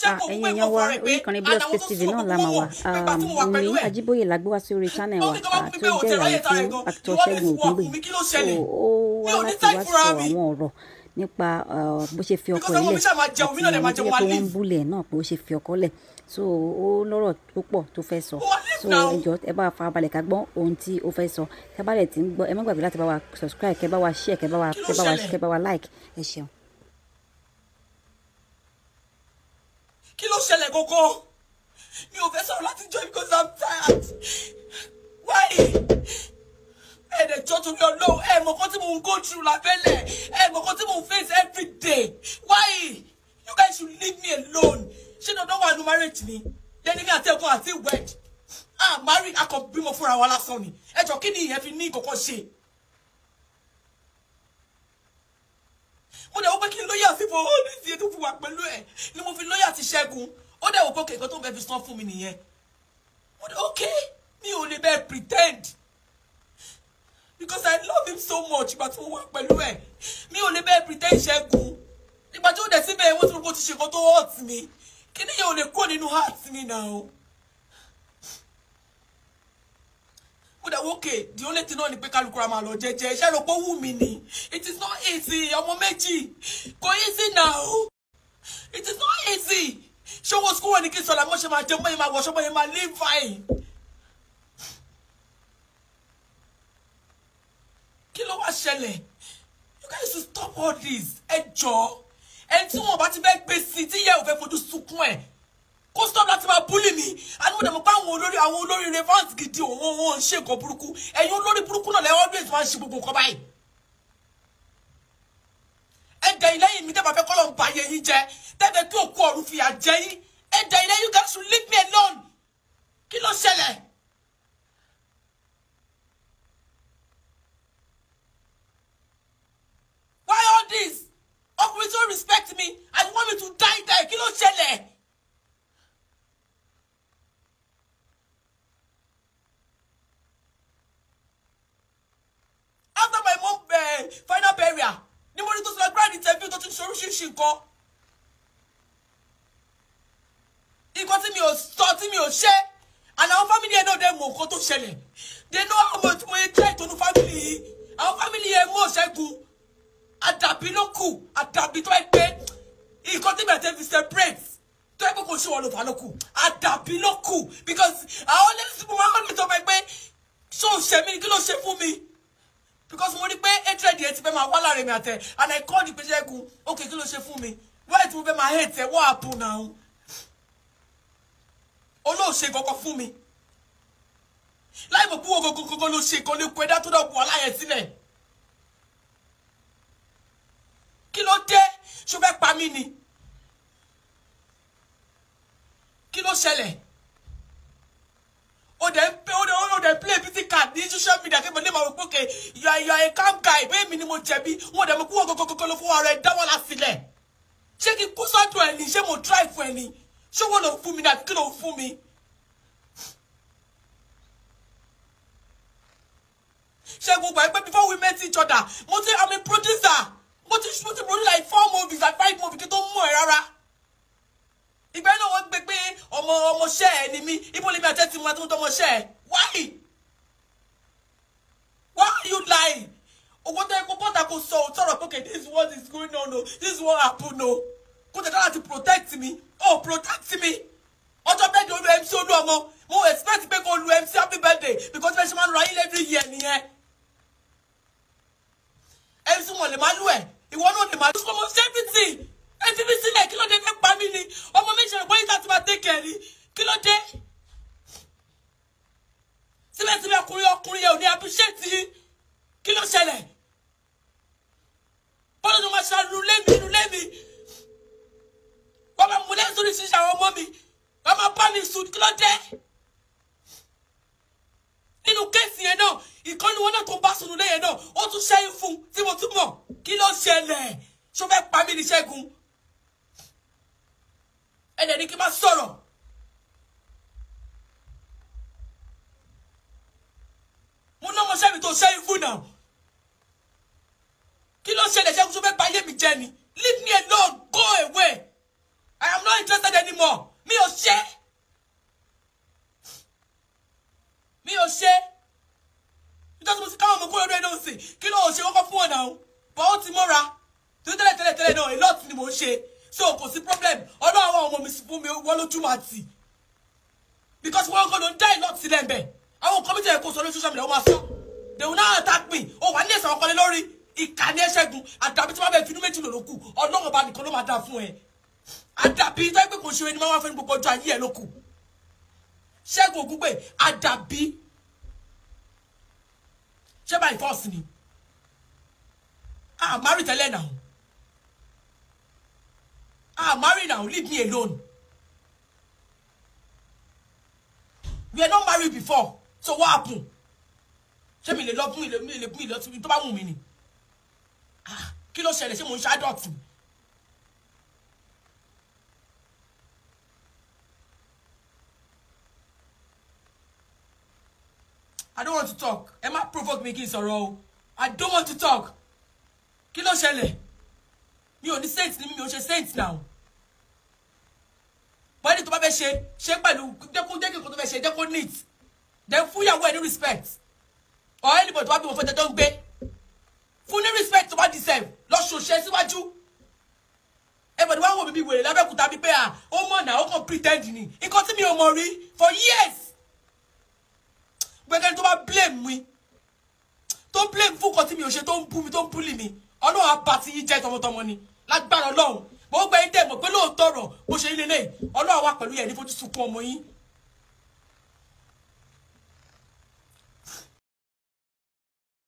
Ẹ̀yin èèyàn wa, orí ìkànnì Blog Space TV náà la máa wà. Wùmí Ajíbóyè la gbé wá sí orí channel wa, tó jẹ́ ìyàwó fún actor Ṣẹ́gun Ògúngbè. Ó wá láti wá sọ àwọn ọ̀rọ̀ nípa bó ṣe fi ọkọ ilẹ̀ àti àwọn tó yẹ pé wọ́n ń búlẹ̀ náà pé ó ṣe fi ọkọ lẹ̀. So ó lọ́rọ̀ púpọ̀ tó fẹ́ sọ. So ẹ jọ̀ọ́, ẹ bá wa farabalẹ̀ ká gbọ́ ohun tí ó fẹ́ sọ. Tẹ́ bá lẹ̀ tí ń gbọ́, ẹ má gbàgbé láti bá wa subscribe, kẹ́ bá wa share, kẹ́ bá wa like. Ẹ ṣeun. Kí ló ṣẹlẹ̀ gógó? Mi ò fẹ́ sọ̀rọ̀ láti join because I'm tired. Why? Ẹ̀ẹ́dẹ̀ jọ́ torí Ọlọ́run, ẹ̀ mọ̀ kan tí mò ń go through lábẹ́lẹ̀, ẹ̀ mọ̀ kan tí mò ń face every day. Why? You guys should leave me alone. Ṣé dandan wà ní marriage ni? Lẹ́ni mi àti ẹ̀gbọ́n àti wed. Ah, married, a kò bímọ fúnra wa lásán ni. Ẹ jọ kí ni ìyẹn fi ní ìkọ̀kọ̀ ṣe? Mo dẹ̀ wọ́n pé kí n lóyè àti fún all this year tó fi wà pẹ̀lú ẹ̀ ni mo fi lóyè àti Ṣẹ́gun. Ó dẹ̀ wò pé okay, nǹkan tó ń fẹ́ fi san fún mi nìyẹn. Mo dẹ̀ okay, mi ò lè bẹ́ẹ̀ pretend because I love him so much ìgbà tí mo wà pẹ̀lú ẹ̀. Mi ò lè bẹ́ẹ̀ pretend Ṣẹ́gun. Ìgbà tí ó dẹ̀ síbẹ̀ wọ́n ti rò pé ó ti ṣe nǹkan tó hurt mi. Kí ni yẹn ò lè kúrò nínú heart mi now? Mo dẹ̀ wò okay, the only thing náà ni pé kálukú ra máa lọ jẹ́jẹ́. Iṣẹ́ rò pé ó wù mí ni. It is not easy. Ọmọ méjì kò easy now. It is not easy. Ṣé owó school wọn ni kí n sọ̀rọ̀ àmọ́ ṣe máa jẹun bóyá máa wọṣọ bóyá máa live fine? Kí ló wá ṣẹlẹ̀? You guys should stop all this. Ẹ jọ̀ọ́, ẹni tí wọn bá ti fẹ́ gbé sí tí ìyá ò fẹ́ fojú sunkún ẹ̀, kó stop láti máa bully mi. And mo dẹ̀ mọ̀ pé àwọn olórí relevant gidi òun òun ń ṣe nǹkan burúkú. Ẹ̀yin olórí burúkú náà lẹ́wọ́n always máa ń ṣe gbogbo nǹkan báyìí. Ẹ dẹ̀ ilé mi tẹ́ bá fẹ́ kọ́ ló ń ba ayé yín jẹ́, tẹ́fẹ́ kí òkú ọ̀run fìyà jẹ yín. Ẹ dẹ̀ ilé, you guys should leave me alone. Kí ló ṣẹlẹ̀? Why all this? Ọkùnrin tó respect me and you want me to die there? Kí ló ṣẹlẹ̀? After my mom final burial ni mo ní tó ti lọ grand interview tó ti ń ṣe oríṣiríṣi nǹkan, nǹkan tí mi ò sọ, tí mi ò ṣe. And àwọn family yẹn náà dẹ̀ mọ̀ nǹkan tó ṣẹlẹ̀. They know how much mo yẹ jẹ́ ìtọ́nu family yìí. Àwọn family yẹn mọ̀. Ṣẹ́gun, àdàbí ló kù, àdàbí tó ẹ pé nǹkan tí bẹ̀rẹ̀ fi separate tó ẹ pé kò ṣe wọ́n ló fà ló kù, àdàbí ló kù, because àwọn lẹ́sìn mo máa ń lè sọ fún ẹ pé ṣó ṣe mí ni? Kí ló ṣe fún mi? Because mo rí pé hatred yẹn ti fẹ́ máa wá láàrin mi àtẹ, and I called pé Ṣẹ́gun, okay, kí ló ṣe fún mi? Why tí mo fẹ́ máa hate ẹ? What happen now? Olóòṣe kankan fún mi láì mọ̀ pé wọ́n gangan ló ṣe nǹkan lè kó ẹ̀dá tó dọ̀ wà láyẹ̀ sílẹ̀. Kí ló dé? Ṣó fẹ́ pa mí ni? Kí ló ṣẹlẹ̀? Ó dẹ̀ ń pé ó dẹ̀ play pity card ní social media kí mo lè máa wò pé okay, you are a calm guy, bẹ́ẹ̀ mi ni mo jẹ̀bi. Wọ́n dẹ̀ mọ̀ kí wọ́n gangan ló fún ara ẹ̀ dá wàhálà sílẹ̀. Ṣé kí n kú sọ́dọ̀ ẹ̀ ni? Ṣé mo drive fún ẹ ni? Ṣé wọ́n lọ fún mi ní àbí kí ló fún mi? Ṣẹ́gun, gbà pé before we met each other, mo ti, I'm a producer. Mo ti produce like four movies, like five movies kí tó mú ẹ rárá. Ìgbà náà wọ́n gbé pé ọmọ ọmọọṣẹ́ ẹ ni mí. Ibo lèmi àti ẹ ti mú àti mú tọmọṣẹ́ ẹ? Why are you lying? Owó tó yẹ kó bọ́tà kó sọ òótọ́ ọ̀rọ̀ pé okay, this is what is going on o, this is what happen o. Kó tẹ̀lé láti protect me. Oh, protect me. Ọjọ́ birthday olú MC Olúọmọ, mo expect pé kó lu MC happy birthday because bẹ́ẹ̀ ṣe máa ń ra yín every year nìyẹn. MC wọn lè máa lú ẹ̀, ìwọ náà lè máa lú ọmọ ṣe everything. Ẹ fi mí sílẹ̀. Kí ló dé? Fẹ́ pa mí ni? Ọmọ mi ṣe bóyá láti máa take care ni. Kí ló dé? Síbẹ̀síbẹ̀ ọkùnrin yẹn ò ní appreciate yín. Kí ló ṣẹlẹ̀? Bọ́lá tó máa ṣe nulẹ̀ mi, nulẹ̀ mi, wọ́n máa mú lẹ́sùn ní ṣíṣe àwọn ọmọ mi, wọ́n máa bá mi sùn. Kí ló dé? Nínú case yẹn náà, ìkànnì wọn náà tó bá sùn lẹ́yìn náà, ó tún ṣẹ́yìn fún tí mo tún mọ̀. Kí ló ṣẹlẹ̀? Ṣó fẹ́ pa mí ní Ṣẹ́gun? Ẹ̀dẹ̀ ní kí n má sọ̀rọ̀. Mo ní ọmọọṣẹ́ mi tó ṣẹ́yìn fún náà. Kí ló ṣẹlẹ̀, Ṣẹ́gun? Ṣó fẹ́ bà ayé mi jẹ́ ni? Leave me alone, go away. I am not interested anymore. Mi ò ṣe. Mi ò ṣe. Nítorí mo ti káwọn ọmọ kúrò lórí ẹni òsì kí ló ò ṣe kọ́kọ́ fún ọ̀nà o. Bọ́ ó ti mọ́ra. Torí tẹ́lẹ̀ tẹ́lẹ̀ tẹ́lẹ̀ náà a lot ni mò ń ṣe. So kò sí problem. Ọlọ́run àwọn ọmọ mi sì fún mi wọ́n lójú máa tì. Because wọ́n kọ́ ló ń dá a lot sílẹ̀ ń bẹ̀. Àwọn nǹkan méjì kò sọ lórí social media wọ́n máa sọ. They will now attack me. Ó wà ní ẹ̀sán ọkọlẹ̀ lórí. Ìkànnì Ṣẹ́gun. Àdàbí tí wọ́n bẹ̀ finú méjì lò ló kù. Ọlọ́run ọba nìkan ló máa dá fún ẹ. Àdàbí tó yẹ pé kò ṣe ẹni máa wá fẹ́ ní gbogbo ọjọ́ ayé ẹ ló kù. Ṣẹ́gun Ògúngbè àdàbí. Ṣé by force ni? Ah, marry tẹ́lẹ̀ now. Ah, marry now. Leave me alone. We are not married before. So what happened? Ṣé mi lè lọ fún ilé mi lè fún ilé tó bá wù mí ni? Ah, kí ló ṣẹlẹ̀? Ṣé mo ń ṣe adult ni? I don't want to talk. Ẹ má provoke me kí n sọ̀rọ̀ o. I don't want to talk. Kí ló ṣẹlẹ̀? Mi ò ní saint ni mi ò ṣe saint now. Bọ́dí tó bá fẹ́ ṣe, ṣe pẹ̀lú jẹ́ kó jẹ́ kí nǹkan tó fẹ́ ṣe jẹ́ kó neat. Then fún ìyàwó ẹ ní respect. Or anybody tó bá bí wọn fẹ́ jẹjọ́ ń gbé. Fún ní respect tó bá deserve. Lọ ṣòṣe síwájú. Everybody wá wò mí bí wèrè lábẹ́kúta bí pé à ó mọ̀ náà ó kàn pretend ni. Nǹkan tí mi ò mọ̀ rí for years. Gbẹ́gẹ́ni tó bá blame mi, tó blame fún nǹkan tí mi ò ṣe tó ń bú mi tó ń búlì mi, Ọlọ́run á bà ti yín jẹ́ tọmọtọmọ ni lágbára Ọlọ́run. Mo gbẹ́ yín dẹ̀ mọ̀ pé lóòótọ́ ọ̀rọ̀ bó ṣe rí lélẹ́yìí, Ọlọ́run wà pẹ̀lú yẹn ní fojú sunkún ọmọ yín.